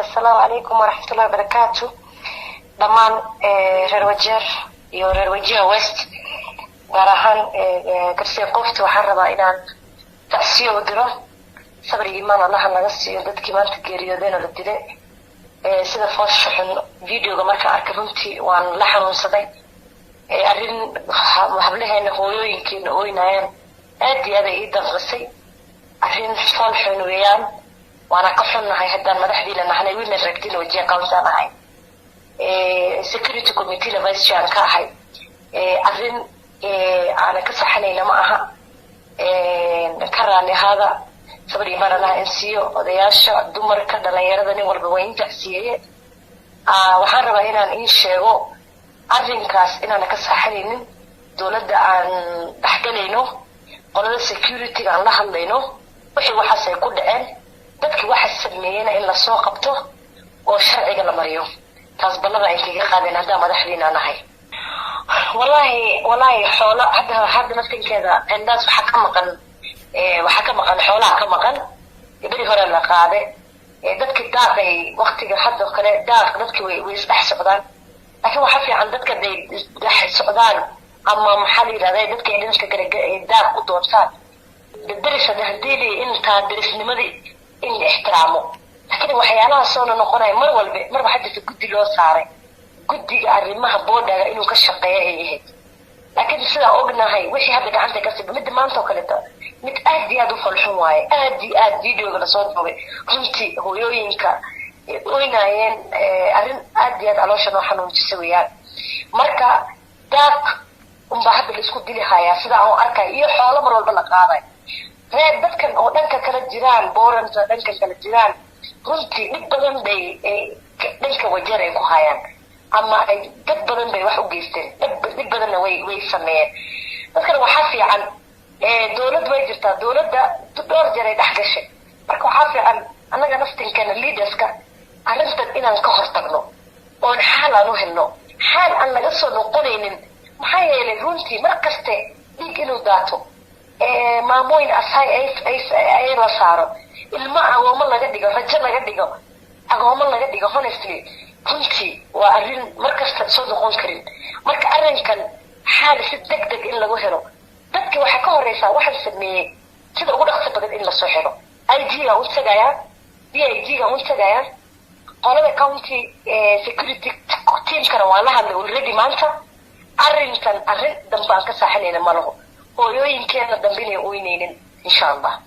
Asalaamu calaykum waraxmatullahi wabarakaatu. Dhammaan reer Wajeer iyo reer Wajir West, gaar ahaan Garsiya Qofti, waxaan rabaa inaan tacsiyo u diro. Sabr iyo iimaan Allaha naga siiyo dadkii maanta geeriyoodeen oo la dilay sida foosha xun. Videoga markaan arkay, runtii waan la xanuunsaday. Arrin hablaheena, hooyooyinkeena ooynayaan, aad iyo aad ay ii danqisay. Arrin fool xun weeyaan, waana ka xunnahay haddaan madaxdiina nahnay. Women rep-tina Wajir County aan ahay, security committee vice chair ka ahay. Arrin aanan ka saxanayna ma aha. Ka raali ahaada. Sabr iimaan Allaha in siiyo odayaasha, dumarka, dhalinyarada, nin walba waa in tacsiyeeye. Waxaan rabaa inaan in sheego arrinkaas inaanan ka saaxanaynin, dowladda aan dhexgalayno, qolada security-ga aan la hadlayno, wixii waxaas ay ku dhaceen, dadkii waxa sameeyena in lasoo qabto oo sharciga la mariyo. Taas ballada ay kaga qaadeen haddaan madaxdiina nahay. Wallahi, wallahi, xoolo hadda naftinkeeda cindaas waxaa ka maqan, waxaa ka maqan xoolaha ka maqan. Beri hore la qaade dadki daaqay. Waktiga hadda kale daaq dadki way isdhex socdaan, laakiin waxaa fiican dadka day isdhex socdaan ama, maxaa la yidhahda, dadka ay dhanka kale daaq u doontaan. Deris hadii li intaa derisnimadii in la ixtiraamo, laakiin waxyaalaha soona noqonaya mar walba mar waxaa jirta guddi loo saaray, guddiga arrimaha border-ga inuu ka shaqeeyo ay ahayd. Laakiin sidaa ognahay, wixii hadda gacanta ka siba midda maanta oo kaleeto, mid aad iyo aad u falxun waaye, aad iyo aad. Videoga lasoo duubay, runtii hooyooyinka oynaayeen, arrin aad iyo aad caloosha noo xanuunjisa weeyaan. Marka daaq unbaa hadda laisku dili hayaa sida aan arkay, iyo xoolo mar walba la qaaday. Reer dadkan oo dhanka kala jiraan, booranta dhankan kala jiraan, runtii dhib badan bay dhanka Wajeer ay ku hayaan, ama ay dad badan bay wax u geysteen, dhib badanna way sameeyeen dadkan. Waxaa fiican, dowlad way jirtaa, dowladda dhowr jeer ay dhex gashay. Marka waxaa fiican annaga naftinkeena, leaderska, arrintan inaan ka hortagno oon xaal aan u helno, xaal aan laga soo noqonaynin. Maxaa yeelay, runtii mar kaste dhiig inuu daato, maamooyin asay ay la saaro, ilmo agoomo laga dhigo, rajo laga dhigo, agoomo laga dhigo, honestly, runtii waa arrin mar kasta soo noqon karin. Marka arrinkan xaal si deg deg in lagu helo. Dadki waxaa ka horeysaa waxaan sameeyey sida ugu dhaqso badan in lasoo xiro. IG ga u tagayaa, DIG ga u tagayaa, qolada county security teamkana waan la hadlay already maanta. Arrintan arrin dambe aan ka saaxinayna ma laho, hooyooyinkeena dambe inay oynaynin, insha Allah.